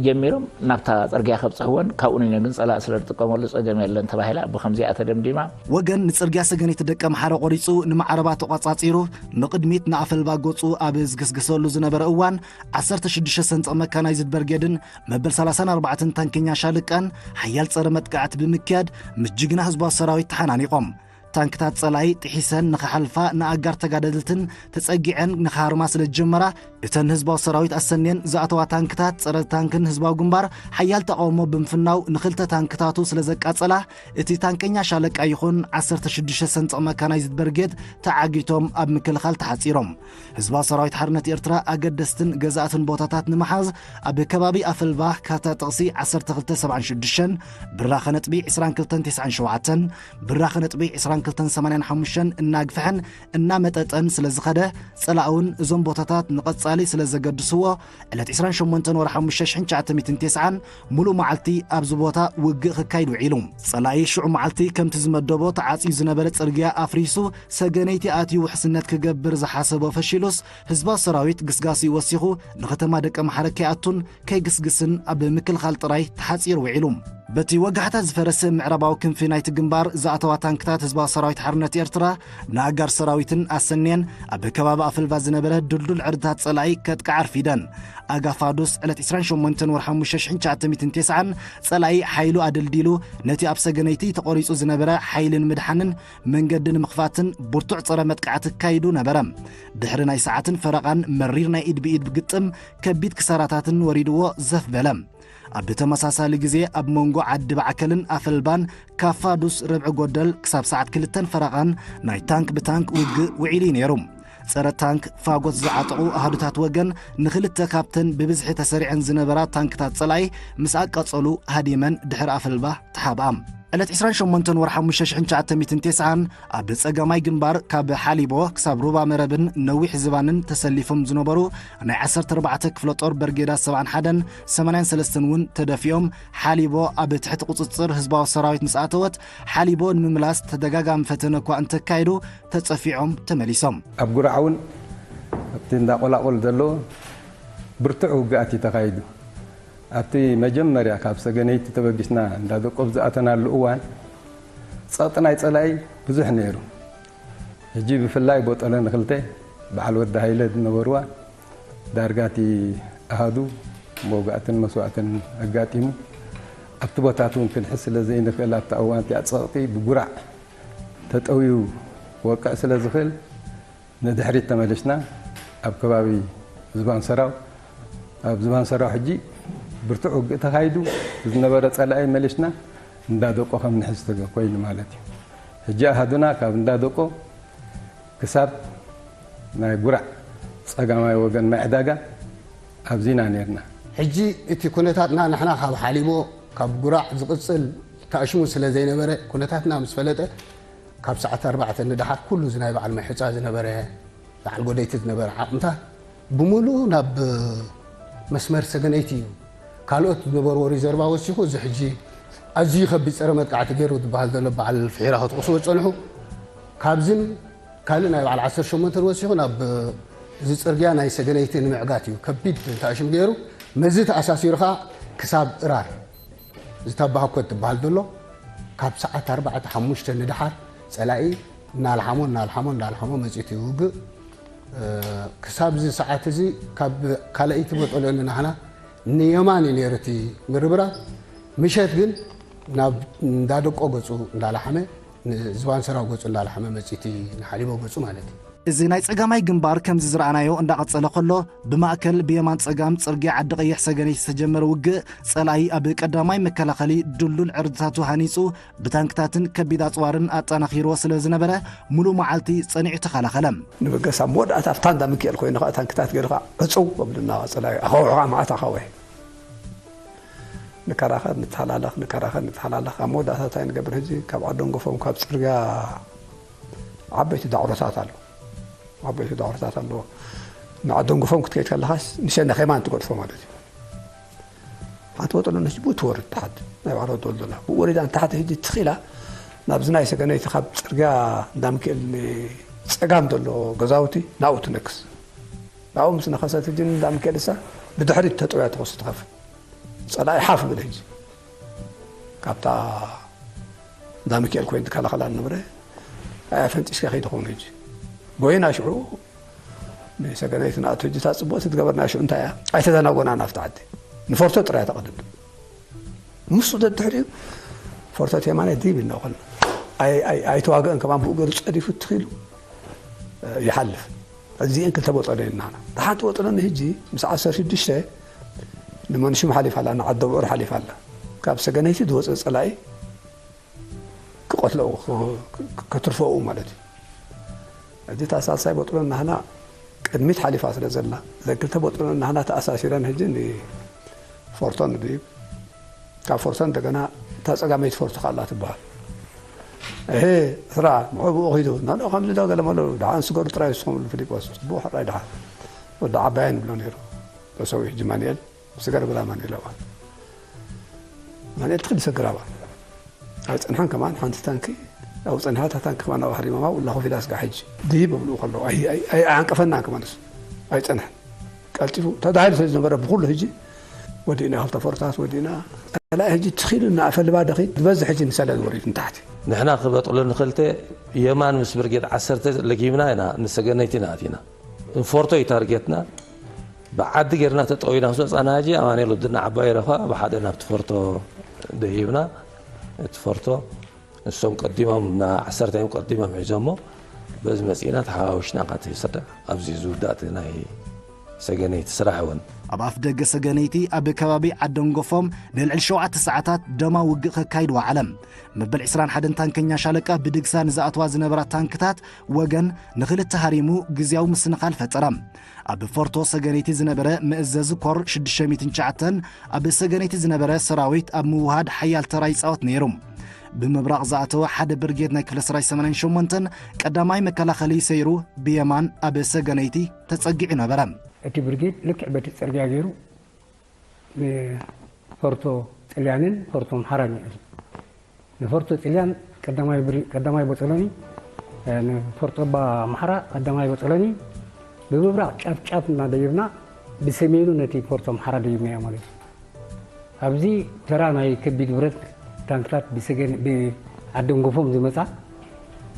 ጀሚሮም ናብታ ጽርግያ ከብጽሕወን፣ ካብኡ ንነ ግን ጸላእ ስለ ዝጥቀመሉ ጸገም የለን ተባሂላ ብኸምዚኣ ተደምዲማ። ወገን ንጽርግያ ሰገነይቲ ደቀምሓረ ቆሪጹ ንማዕረባ ተቋጻጺሩ ንቕድሚት ንኣፈልባ ገጹ ኣብ ዝግስግሰሉ ዝነበረ እዋን፣ ዓሰርተ ሽዱሽተ ሰንጥቕ መካናይዝድ በርጌድን መበል ሰላሳን ኣርባዕተን ታንከኛ ሻለቃን ሓያል ጸረ መጥቃዕቲ ብምክያድ ምስ ጅግና ህዝባዊ ሰራዊት ተሓናኒቖም። ታንክታት ጸላኢ ጥሒሰን ንኽሓልፋ ንኣጋር ተጋደልትን ተጸጊዐን ንኽሃርማ ስለ ዝጀመራ፣ እተን ህዝባዊ ሰራዊት ኣሰንየን ዝኣተዋ ታንክታት ጸረ ታንክን ህዝባዊ ግንባር ሓያል ተቓውሞ ብምፍናው ንኽልተ ታንክታቱ ስለ ዘቃጸላ፣ እቲ ታንከኛ ሻለቃ ይኹን ዓሰርተ ሽዱሽተ ሰንጥቕ መካናይዝድ በርጌድ ተዓጊቶም ኣብ ምክልኻል ተሓጺሮም። ህዝባዊ ሰራዊት ሓርነት ኤርትራ ኣገደስትን ገዛእትን ቦታታት ንምሓዝ ኣብ ከባቢ ኣፈልባ ካርታ ጥቕሲ ዓሰርተ ክልተ ሰብዓን ሽዱሽተን፣ ብራኸ ነጥቢ ዕስራን ክልተን ተስዓን ሸውዓተን፣ ብራኸ ነጥቢ ዕስራን ክልተን ሰማንያን ሓሙሽተን እናግፍሐን እናመጠጠን ስለ ዝኸደ፣ ጸላእውን እዞም ቦታታት ንቐጻሊ ስለ ዘገድስዎ፣ ዕለት ዕስራን ሸሞንተን ወርሒ ሓሙሽተ ሽሕን ትሽዓተ ሚእትን ተስዓን ሙሉእ መዓልቲ ኣብዚ ቦታ ውግእ ክካይድ ውዒሉ። ጸላኢ ሽዑ መዓልቲ ከምቲ ዝመደቦ ተዓጽዩ ዝነበረ ጽርግያ ኣፍሪሱ ሰገነይቲ ኣትዩ ውሕስነት ክገብር ዝሓሰቦ ፈሺሉስ፣ ህዝባዊ ሰራዊት ግስጋሴኡ ወሲኹ ንከተማ ደቀምሓረ ከይኣቱን ከይግስግስን ኣብ ምክልኻል ጥራይ ተሓጺሩ ውዒሉ። በቲ ወጋሕታ ዝፈረሰ ምዕራባዊ ክንፊ ናይቲ ግንባር ዝኣተዋ ታንክታት ህዝባዊ ሰራዊት ሓርነት ኤርትራ ንኣጋር ሰራዊትን ኣሰንየን ኣብ ከባቢ ኣፈልባ ዝነበረ ድልዱል ዕርድታት ጸላኢ ከጥቅዓ ኣርፊደን። ኣጋፋዱስ ዕለት ዕስራን ሸሞንተን ወርሒ ሓሙሽተ ሽሕን ትሽዓተ ሚእትን ተስዓን ጸላኢ ሓይሉ ኣደልዲሉ ነቲ ኣብ ሰገነይቲ ተቖሪጹ ዝነበረ ሓይሊ ንምድሓንን መንገዲ ንምኽፋትን ብርቱዕ ጸረ መጥቃዕቲ ኣካይዱ ነበረ። ድሕሪ ናይ ሰዓትን ፈረቓን መሪር ናይ ኢድ ብኢድ ግጥም ከቢድ ክሳራታትን ወሪድዎ ዘፍ በለ። ኣብ ተመሳሳሊ ግዜ ኣብ መንጎ ዓዲ ባዕከልን ኣፈልባን ካፋዱስ ርብዒ ጎደል ክሳብ ሰዓት ክልተን ፈረቓን ናይ ታንክ ብታንክ ውግእ ውዒሉ እዩ ነይሩ። ጸረ ታንክ ፋጎት ዝዓጠቑ ኣሃዱታት ወገን ንኽልተ ካብተን ብብዝሒ ተሰሪዐን ዝነበራ ታንክታት ጸላኢ ምስ ኣቃጸሉ ሃዲመን ድሕሪ ኣፈልባ ተሓብኣ። ዕለት ዕስራን ሸሞንተን ወርሒ ሓሙሽተ ሽሕን ትሽዓተ ሚእትን ተስዓን ኣብ ጸጋማይ ግንባር ካብ ሓሊቦ ክሳብ ሩባ መረብን ነዊሕ ዝባንን ተሰሊፎም ዝነበሩ ናይ ዓሰርተ ኣርባዕተ ክፍለ ጦር በርጌዳ ሰብዓን ሓደን ሰማንያን ሰለስተን እውን ተደፊኦም ሓሊቦ ኣብ ትሕቲ ቁጽጽር ህዝባዊ ሰራዊት ምስ ኣተወት ሓሊቦ ንምምላስ ተደጋጋሚ ፈተነ እኳ እንተካየዱ ተጸፊዖም ተመሊሶም። ኣብ ጉራዕ እውን ኣብቲ እንዳ ቆላቆል ዘሎ ብርቱዕ ውግኣት እዩ ተኻይዱ። ኣብቲ መጀመርያ ካብ ሰገነይቲ ተበጊስና እንዳ ደቆብ ዝኣተናሉ እዋን ጸቕጢ ናይ ጸላኢ ብዙሕ ነይሩ። ሕጂ ብፍላይ ቦጠለ ንክልተ በዓል ወዲ ሃይለ ዝነበርዋ ዳርጋ እቲ ኣሃዱ መውጋእትን መስዋእትን ኣጋጢሙ ኣብቲ ቦታት እውን ክንሕዝ ስለ ዘይንኽእል ኣብቲ እዋን እቲኣ ጸቕጢ ብጉራዕ ተጠውዩ ክወቅዕ ስለ ዝኽእል ንድሕሪት ተመሊስና ኣብ ከባቢ ዝባን ሰራው ኣብ ዝባን ሰራው ሕጂ ብርቱዕ ውግእ ተኻይዱ ዝነበረ ጸላኢ መሊስና እንዳደቆ ከም ንሕዝ ተገ- ኮይኑ ማለት እዩ። ሕጂ ኣሃዱና ካብ እንዳደቆ ክሳብ ናይ ጉራዕ ጸጋማይ ወገን ማይ ዕዳጋ ኣብዚና ነርና። ሕጂ እቲ ኩነታትና ንሕና ካብ ሓሊቦ ካብ ጉራዕ ዝቕጽል ታእሽሙ ስለ ዘይነበረ ኩነታትና ምስ ፈለጠ ካብ ሰዓት ኣርባዕተ ንደሓር ኩሉ እዚ ናይ በዓል ማይ ሑጻ ዝነበረ በዓል ጎደይቲ ዝነበረ ዓቕምታት ብምሉኡ ናብ መስመር ሰገነይቲ እዩ። ካልኦት ዝነበርዎ ሪዘርቫ ወሲኹ እዚ ሕጂ ኣዝዩ ከቢድ ጸረ መጥቃዕቲ ገይሩ ዝበሃል ዘሎ በዓል ፍሒራ ክትቑስዎ ዝጸንሑ ካብዝን ካልእ ናይ በዓል ዓሰርተ ሸሞንተ ወሲኹ ናብ እዚ ጽርግያ ናይ ሰገነይቲ ንምዕጋት እዩ ከቢድ ታእሽም ገይሩ። መዚ ተኣሳሲሩ ኸዓ ክሳብ እራር ዝተባህኮ ትበሃል ዘሎ ካብ ሰዓት ኣርባዕተ ሓሙሽተ ንደሓር ጸላኢ እናልሓሞ እናልሓሞ እናልሓሞ መጺኡ እቲ ውግእ ክሳብ እዚ ሰዓት እዚ ካብ ካልኣይቲ ቦጠሎኒ ናህና ንየማን እዩ ነይሩ እቲ ምርብራብ። ምሸት ግን ናብ እንዳደቆ ገጹ እንዳላሓመ ንዝባን ሰራው ገጹ እንዳላሓመ መጺቲ ንሓሊቦ ገጹ ማለት እዩ። እዚ ናይ ጸጋማይ ግንባር ከምዚ ዝረኣናዮ እንዳቐጸለ ከሎ ብማእከል ብየማን ጸጋም ጽርግያ ዓዲ ቀይሕ ሰገነይ ዝተጀመረ ውግእ ጸላኢ ኣብ ቀዳማይ መከላኸሊ ድልዱል ዕርድታቱ ሃኒጹ ብታንክታትን ከቢድ ኣጽዋርን ኣጠናኺርዎ ስለ ዝነበረ ሙሉእ መዓልቲ ጸኒዑ ተኸላኸለ። ንበገስ ኣብ መወዳእታ ኣብታ እንዳ ሚካኤል ኮይኑ ከዓ ታንክታት ገይሩ ከዓ ዕፅው ኣብሉና ጸላኢ ኣኻውሕ ከዓ መዓት ኣኻውሕ ንከራኸር ንተሃላለኽ ንከራኸር ንተሃላለኽ ኣብ መወዳእታ እንታይ ንገብር ሕጂ ካብ ዓዶንጎፎም ካብ ፅርግያ ዓበይቲ ዳዕሮታት ኣሎ ዓበይቲ ዳዕሮታት ኣለዎ ንዓዶንጎፎም ክትከይድ ከለኻስ ንሸነኽ የማን ትገድፎ ማለት እዩ ሓንቲ ወጠሎ ነች ብኡ ትወርድ ታሓት ናይ ባዕላ ወጠሎ ብኡ ወሪዳ ንታሓት ሕጂ ትኽኢላ ናብዚ ናይ ሰገነይቲ ካብ ፅርግያ እንዳ ሚካኤል ፀጋም ዘሎ ገዛውቲ ናብኡ ትነክስ ናብኡ ምስ ነኸሰት ሕጂ እንዳ ሚካኤል እሳ ብድሕሪት ተጠውያ ተኸሱ ትኸፍል ፀላኢ ሓፍ ብል ሕጂ ካብታ እንዳ ሚካኤል ኮይኑ ትከላኸላ ንብረ ኣያ ፈንጢስካ ከይትኸውን ሕጂ ጎይና ሽዑ ንሰገነይቲ ንኣቶ ጅታ ጽቡቕቲ ትገበርና ሽዑ እንታይ እያ ኣይተዘናጎና ናብቲ ዓዲ ንፎርቶ ጥራይ ተቐድም ምስ ደድሕሪኡ ፎርቶ የማናይ ድብ ኢልና ኮልና ኣይተዋግአን ከማን ብኡ ገሩ ጸዲፉ ትኽኢሉ ይሓልፍ እዚአን ክልተ ቦጠሎ ኢልና ንሓንቲ ቦጠሎ ንህጂ ምስ ዓሰርተ ሽዱሽተ ንመንሹም ሓሊፋ ኣላ ንዓዲ ብዑር ሓሊፋ ኣላ ካብ ሰገነይቲ ዝወፀ ፀላኢ ክቐትለኡ ከትርፈኡ ማለት እዩ። ሕጂ እታ ሳልሳይ ቦጥሎን ናህና ቅድሚት ሓሊፋ ስለ ዘላ እዘን ክልተ ቦጥሎን ናህና ተኣሳሲረን ሕጂ ንፎርቶን ንድዩ ካብ ፎርቶን እንደገና እታ ጸጋመይቲ ፎርቶ ካላ ትበሃል። እሄ ስራ ንዑ ብኡ ኺዱ ናንኦ ከምዚ ዶ ገለ መሎ ደሓን ስገሩ ጥራይ ንስኹም ፊሊጶስ ጽቡቕ ሕራይ ደሓን ወዲ ዓባየ ንብሎ ነይሩ ተሰዊኡ ሕጂ ማንኤል ስገር ብላ ማንኤል ኣዋ ማንኤል ትኽእል ይሰግር ኣዋ ኣይፀንሐን ከማን ሓንቲ ታንኪ ኣብ ፀንሐ እታ ታንኪ ከማን ኣብ ሃሪማማ ውላ ኮፍ ኢላ ስጋ ሕጂ ድሂብ ኣብልኡ ከለዉ ኣይዓንቀፈናን ከማንስ ኣይፀንሐን ቀልጢፉ ተዳሂሉ ስለ ዝነበረ ብኩሉ ሕጂ ወዲእና ክልተ ፎርታት ወዲእና ፀላኢ ሕጂ ትኺሉ እናኣፈ ልባዶ ኺድ ዝበዝሕ ሕጂ ንሰለ ዝወሪድ ንታሕቲ ንሕና ክበጥሎ ንኽልተ የማን ምስ ብርጌድ ዓሰርተ ለጊብና ኢና ንሰገነይቲ ኢና ኣቲና ንፎርቶ እዩ ታርጌትና ብዓዲ ጌርና ተጠዊና ምስ ወፃና ሕጂ ኣማኑኤል ወድና ዓባይ ረኻ ብሓደ ናብቲ ፎርቶ ደይብና እቲ ፎርቶ ንሶም ቀዲሞም ና ዓሰርተ እዮም ቀዲሞም ሒዞሞ በዚ መፂእና ተሓዋዊሽና ካተሰደ ኣብዚ ዝውዳእ ናይ ሰገነይቲ ስራሕ እውን ኣብ ኣፍ ደገ ሰገነይቲ ኣብ ከባቢ ዓደንጎፎም ንልዕሊ ሸውዓተ ሰዓታት ደማ ውግእ ከካይድ ወዓለ። መበል ዕስራን ሓደን ታንከኛ ሻለቃ ብድግሳ ንዝኣትዋ ዝነበራ ታንክታት ወገን ንኽልተ ሃሪሙ ግዝያዊ ምስንኻል ፈጠረ። ኣብ ፎርቶ ሰገነይቲ ዝነበረ መእዘዚ ኮር ሽዱሽተ ሚእትን ትሽዓተን ኣብ ሰገነይቲ ዝነበረ ሰራዊት ኣብ ምውሃድ ሓያል ተራ ይጻወት ነይሩ። ብምብራቕ ዝኣተወ ሓደ ብርጌድ ናይ ክፍለ ሰራዊት ሰማንያን ሸሞንተን ቀዳማይ መከላኸሊ ሰይሩ ብየማን ኣብ ሰገነይቲ ተጸጊዑ ነበረ። እቲ ብርጌድ ልክዕ በቲ ጽርግያ ገይሩ ንፈርቶ ጥልያንን ፈርቶ ኣምሓራን ይእዝ። ንፈርቶ ጥልያን ቀዳማይ ብሪ-፣ ቀዳማይ ቦጸሎኒ፣ እ፣ ንፈርቶ ባ ኣምሓራ ቀዳማይ ቦጸሎኒ ብምብራቕ ጫፍ ጫፍ እናደየብና ብሰሜኑ ነቲ ፈርቶ ኣምሓራ ደይብናዮ ማለት እዩ። ኣብዚ ተራ ናይ ከቢድ ብረት ታንክታት ብሰገን-፣ ብዓደንጎፎም ዝመጻ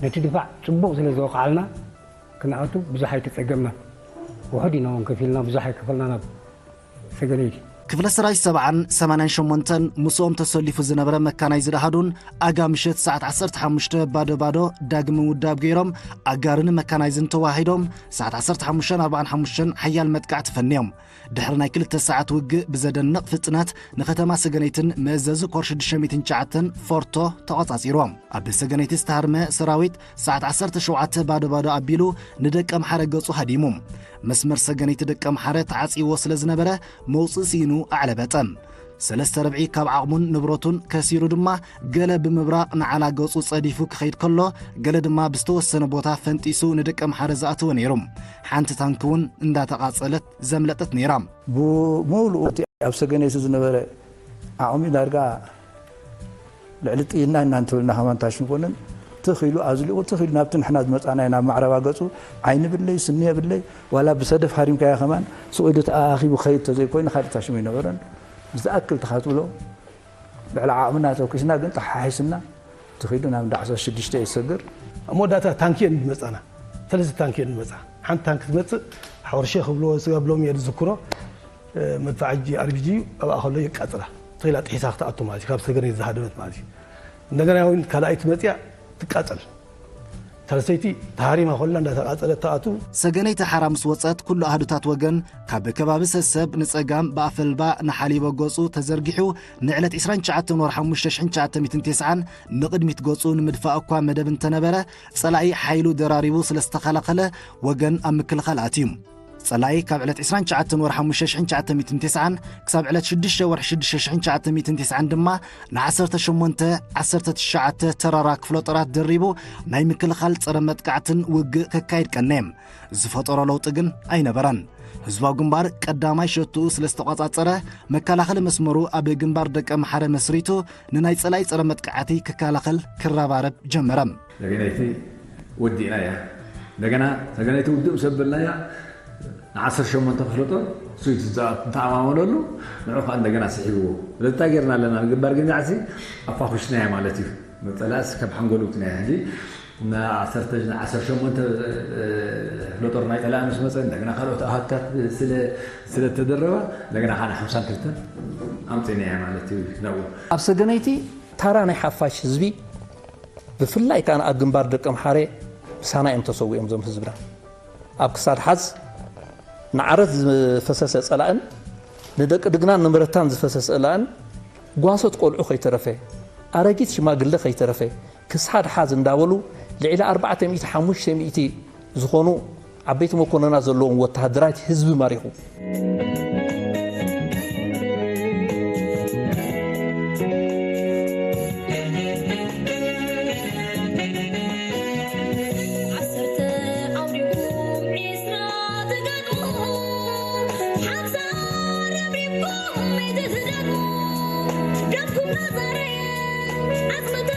ነቲ ድፋዕ ጽቡቕ ስለ ዝወቕዓልና ክንኣቱ ብዙሕ ኣይተጸገምና። ውሑድ ኢና እውን ከፊልና ብዙሕ ኣይከፈልና ናብ ሰገነይቲ። ክፍለ ሰራዊት ሰብዓን ሰማንያን ሸሞንተን ምስኦም ተሰሊፉ ዝነበረ መካናይዝድ ኣሃዱን ኣጋ ምሸት ሰዓት ዓሰርተ ሓሙሽተ ባዶ ባዶ ዳግም ውዳብ ገይሮም ኣጋርን መካናይዝን ተዋሂዶም ሰዓት ዓሰርተ ሓሙሽተ ኣርባዓን ሓሙሽተን ሓያል መጥቃዕቲ ፈንዮም። ድሕሪ ናይ ክልተ ሰዓት ውግእ ብዘደንቕ ፍጥነት ንከተማ ሰገነይትን መእዘዚ ኮር ሽዱሽተ ሚእትን ትሽዓተን ፎርቶ ተቖጻጺርዎም። ኣብ ሰገነይቲ ዝተሃርመ ሰራዊት ሰዓት ዓሰርተ ሸውዓተ ባዶ ባዶ ኣቢሉ ንደቀ ምሓረ ገጹ ሃዲሙ። መስመር ሰገነይቲ ደቀ ምሓረ ተዓጽይዎ ስለ ዝነበረ መውጽኢ ስኢኑ ኣዕለበጠ። ሰለስተ ርብዒ ካብ ዓቕሙን ንብረቱን ከሲሩ ድማ ገለ ብምብራቕ ንዓላ ገጹ ጸዲፉ ክኸይድ ከሎ ገለ ድማ ብዝተወሰነ ቦታ ፈንጢሱ ንደቀ ምሓረ ዝኣተወ ነይሩ። ሓንቲ ታንኪ እውን እንዳተቓጸለት ዘምለጠት ነይራ። ብመውልኡ እቲ ኣብ ሰገነይቲ ዝነበረ ዓቕሚ ዳርጋ ልዕሊ ጥይና ኢና እንተበልና ከማን ታሽም ኮንን ትኽ ኢሉ ኣዝሊቑ ትኽ ኢሉ ናብቲ ንሕና ዝመጻናዮ ናብ ማዕረባ ገጹ ዓይኒ ብለይ ስኒ የብለይ ዋላ ብሰደፍ ሃሪምካዮ ከማን ስቕ ኢሉ ተኣኻኺቡ ክኸይድ ተዘይኮይኑ ካልእ ታሽም ኣይነበረን። ብዝኣክል ተኻትብሎ ልዕሊ ዓቕምና ተኩስና ግን ተሓሒስና ትኺዱ ናብ እንዳ ዓሰርተ ሽዱሽተ ይሰግር። ኣብ መወዳእታ ታንኪ እየን ዝመጻና። ሰለስተ ታንኪ እየን ዝመጻ። ሓንቲ ታንኪ ትመጽእ ሓወርሸ ክብልዎ ስጋ ብሎም እየ ዝዝክሮ። እ፣ መድፋዕ ሕጂ ኣርቢጂ ኣብኣ ከሎ የቃጽላ። ተኺላ ጥሒሳ ክትኣቱ ማለት እዩ። ካብ ሰገነይቲ ዝሃደመት ማለት እዩ። እንደገና እውን ካልኣይቲ መጽያ ትቃጸል። ሳልሰይቲ ተሃሪማ ኮላ እንዳተቃጸለት ትኣቱ። ሰገነይቲ ሓራ ምስ ወጸት ኩሉ ኣህዱታት ወገን ካብ ከባቢ ሰሰብ ንጸጋም ብኣፈልባ ንሓሊቦ ገጹ ተዘርጊሑ ንዕለት ዕስራን ትሽዓተን ወርሒ ሓሙሽተ ሽሕን ትሽዓተ ሚእትን ተስዓን ንቕድሚት ገጹ ንምድፋእ እኳ መደብ እንተነበረ ጸላኢ ሓይሉ ደራሪቡ ስለ ዝተኸላኸለ ወገን ኣብ ምክልኻል ኣትዩ። ጸላኢ ካብ ዕለት ዕስራን ትሽዓተን ወርሒ ሓሙሽተ ሽሕን ትሽዓተ ሚእትን ተስዓን ክሳብ ዕለት ሽዱሽተ ወርሒ ሽዱሽተ ሽሕን ትሽዓተ ሚእትን ተስዓን ድማ ን ዓሰርተ ሸሞንተ ዓሰርተ ትሽዓተ ተራራ ክፍለ ጦራት ደሪቡ ናይ ምክልኻል ጸረ መጥቃዕትን ውግእ ከካይድ ቀነየ። ዝፈጠሮ ለውጢ ግን ኣይነበረን። ህዝባዊ ግንባር ቀዳማይ ሸትኡ ስለ ዝተቋጻጸረ መከላኸሊ መስመሩ ኣብ ግንባር ደቀ ምሓረ መስሪቱ ንናይ ጸላኢ ጸረ መጥቃዕቲ ክከላኸል ክረባረብ ጀመረ። ሰገነይቲ ወዲእናያ። እንደገና ሰገነይቲ ውድእ ምስ ኣበልናያ ንዓሰርተ ሸሞንተ ክፍለ ጦር እሱ እዩ ትዛ-፣ ትተኣማመነሉ ንዑ ከዓ እንደገና ስሒብዎ። ስለዚ እንታይ ጌርና ኣለና? ንግንባር ግንዛዕሲ ኣፋኹሽናያ ማለት እዩ። መጸላእስ ካብ ሓንጎሉ ውጥናያ። ሕጂ ንዓሰርተ፣ ንዓሰርተ ሸሞንተ ክፍለ ጦር ናይ ጸላኢ ምስ መጸ እንደገና ካልኦት ኣሃታት ስለ፣ ስለ ተደረባ እንደገና ከዓ ንሓምሳን ክልተን ኣምጺእናያ ማለት እዩ ናብኡ። ኣብ ሰገነይቲ ታራ ናይ ሓፋሽ ህዝቢ ብፍላይ ከኣ ኣብ ግንባር ደቀምሓረ ምሳና እዮም ተሰዊኦም እዞም ህዝብና። ኣብ ክሳድ ሓዝ ንዓረት ዝፈሰሰ ጸላእን ንደቂ ድግናን ንመረታን ዝፈሰሰ ጸላእን ጓሶት ቆልዑ ከይተረፈ ኣረጊት ሽማግለ ከይተረፈ ክሳድ ሓዝ እንዳበሉ ልዕሊ ኣርባዕተ ሚእቲ ሓሙሽተ ሚእቲ ዝኾኑ ዓበይቲ መኮንናት ዘለዎም ወተሃደራት ህዝቢ ማሪኹ። ዓሰርተ ኣውዲኹም ዒስራ ትገጥሙ፣ ሓምሳ ረብሪብኩም ኣይትትደግሙ። ደምኩም ናዛረየ፣ ዓጽሚ